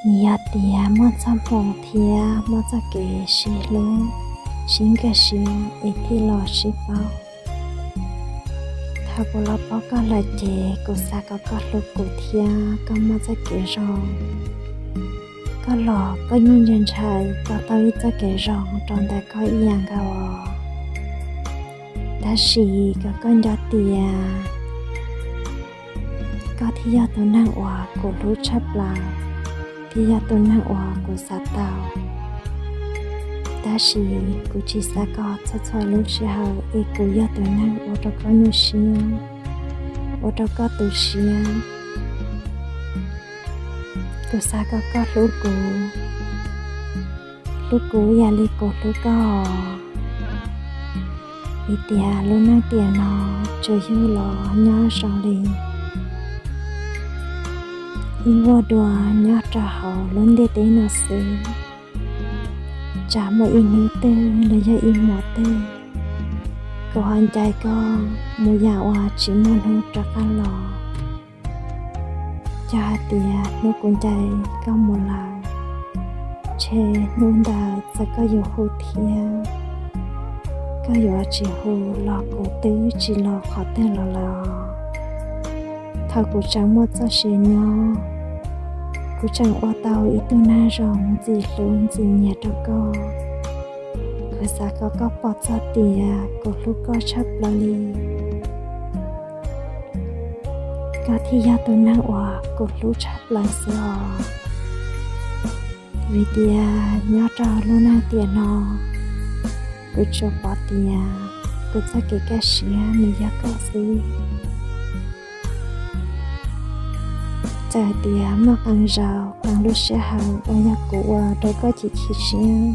Nws yog tias muaj txoj hmoo thiab muaj txoj kev sib hlub, sib nkag siab es thiaj los sib paub. Thaum kuv los paub koj lawm ces kuv xav kom koj hlub kuv thiab koj muaj txoj kev zoo. Koj los koj yeej ntshai ntshai tau ib txoj kev zoo rau ntawm koj ib yam nkaus os. Tab sis kom koj nco tias koj thiaj yog tus neeg uas kuv hlub tshaj plaws, thiaj yog tus neeg uas kuv xav tau. Tab sis kuv tsis xav kom txhua txhua lub sij hawm es kuv yog tus neeg ua rau koj nyuaj siab, ua rau koj tu siab. Kuv xav kom koj hlub kuv, hlub kuv ib yam li kuv hlub koj, vim tias lub neej tiam no tsuas yog los nyob zoo li ib vuag dua nyob rau hauv lub ntiaj teb no xwb. Tsam muaj ib hnub twg los yog ib hmos twg, kuv ho ncaim koj mus yam uas tsis muaj hnub rov qab los. Yog hais tias hnub kuv ncaim koj mus lawm, ntshe hnub ntawd txawm koj yuav hu thiab koj yuav tsis hu los kuv twb tsis los qhov twg los lawm. Thaum kuv tseem muaj txoj sia nyob, kuv tseem ua tau ib tug neeg zoo ntxim hlub ntxim nyiam rau koj. Kuv xav kom koj pom txog tias kuv hlub koj tshaj plaws li. Koj thiaj yog tus neeg uas kuv hlub tshaj plaws xwb os. Vim tias nyob rau lub neej tiam no, kuv tsuas pom tias kuv txoj kev kaj siab nws yog koj xwb. Txawm tias muaj qee zaus qee lub sij hawm uas yog kuv ua rau koj chim chim siab,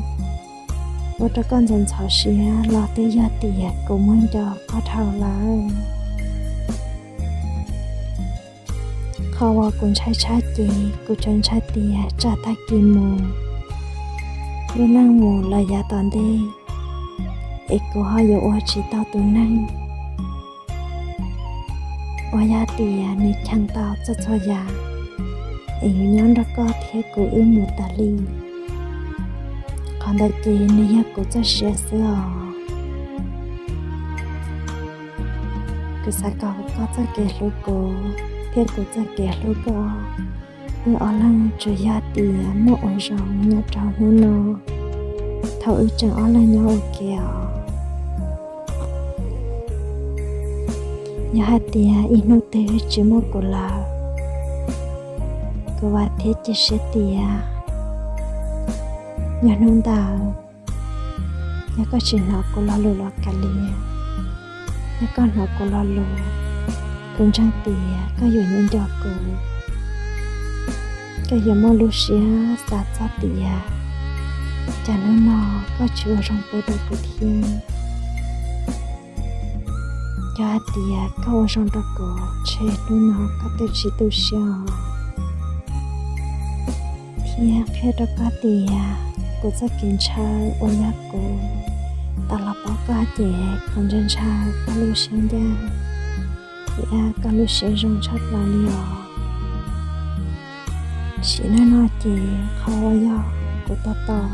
ua rau koj ntxhov ntxhov siab los twb yog tias kuv muab nco koj dhau lawm. Qhov uas kuv ntshai tshaj ces kuv tsuas ntshai tias tsam tag kis mus, lub neej mus lawm yav tom ntej, es kuv ho yuav ua tsis tau tus neeg uas yog tias nws cheem tau txhua txhua yam, es yuav nyob nrog koj thiab kuv wb mus tas li. Qhov ntawd ces nws yog kuv txoj sia xwb os. Kuv xav kom koj txoj kev hlub kuv thiab kuv txoj kev hlub koj, wb ob leeg tsuas yog tias muaj ua zoo nyob rau hnub no, thaum wb tseem ob leeg nyob ua ke os. Yog hais tias ib hnub twg tsis muaj kuv lawm, kuv vam thiab cia siab tias yog hnub ntawd, yog koj tsis hnov kuv lo lus los kav liam, yog koj hnov kuv lo lus, kuv ntseeg tias koj yuav nco nco kuv, koj yuav muaj lub siab xav txog tias cas hnub no koj tsis ua zoo pub rau kuv thiab. Yog hais tias koj ua zoo rau kuv, ntshe hnub no koj twb tsis tu siab os. Thiab qhia rau koj tias kuv txoj kev ntshaw uas yog kuv tau los paub koj ces kuv ntshai ntshai koj lub siab ncaj, thiab koj lub siab zoo tshaj plaws li os. Sim neej no ces qhov uas yog kuv tau tau,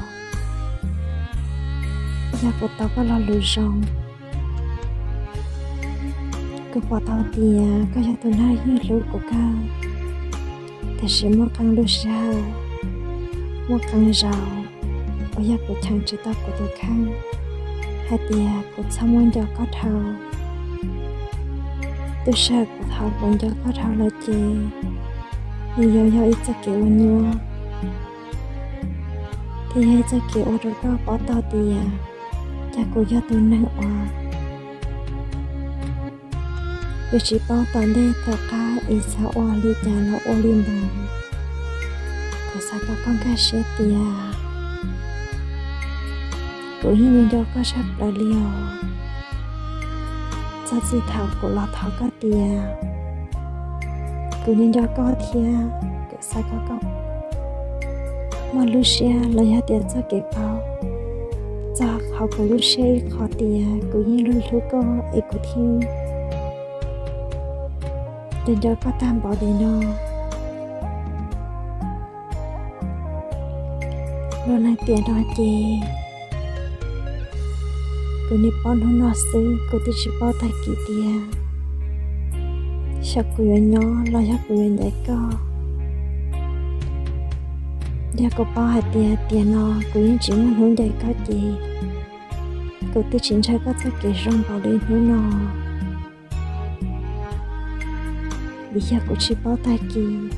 yog kuv tau koj lo lus zoo. Kuv pom tau tias koj yog tus neeg yeej hlub kuv kawg, tiam sis muaj qee lub sij hawm, muaj qee zaus uas yog kuv cheem tsis tau kuv tus kheej hais tias kuv txhob muab nco koj dhau. Lub sij hawm kuv thov kuv nco koj dhau lawm ces nws yuav yog ib txoj kev ua nyuaj, thiab yog ib txoj kev ua rau koj paub tau tias cas kuv yog tus neeg uas yuav tsis paub tom ntej tom qab es xav ua li cas los ua li ntawd. Kuv xav kom koj nkag siab tias kuv yeej nco nco koj tshaj plaws li os. Txog txij thaum kuv los thov koj tias kuv nco nco koj thiab kuv xav kom koj muaj lub siab los yog tias txoj kev paub txog hauv kuv lub siab ib qho tias kuv yeej hlub hlub koj es kuv thiaj nco nco koj tag npaum li no. Luag neeg tiam no ces kuv niaj paub hnub no xwb, kuv twb tsis paub tag kis tias xyov kuv yuav nyob los yog kuv yuav ncaim koj. Yog kuv paub hais tias tiam no kuv yeej tsis muaj hnub ncaim koj ces kuv twb tsis ntshai koj txoj kev zoo npaum li hnub no. Vim yog kuv tsis paub tag kis,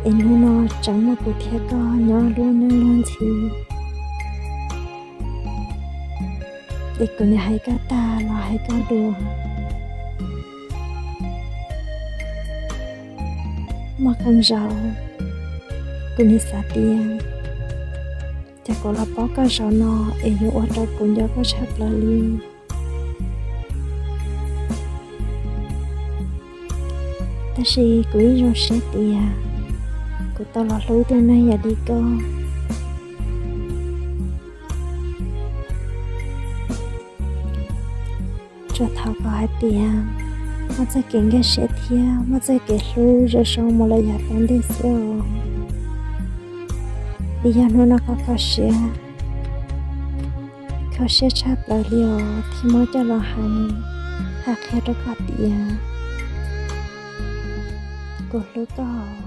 es hnub no tseem muaj kuv thiab koj nyob lub neej luag ntxhi. Es kuv niaj hais koj tag los hais koj dua. Muaj qee zaus kuv niaj xav tias, cas kuv los paub koj zaum no es yuav ua rau kuv nco koj tshaj plaws li. Tab sis kuv yeej zoo siab tias kuv tau los hlub ib tug neeg yam li koj. Tsuas thov kom hais tias muaj txoj kev nkag siab thiab muaj txoj kev hlub zoo zoo mus lawm yav tom ntej xwb os. Vim yog hnub no koj kho siab, kho siab tshaj plaws li os, thiaj muab coj los hais, hais qhia rau koj tias kuv hlub koj.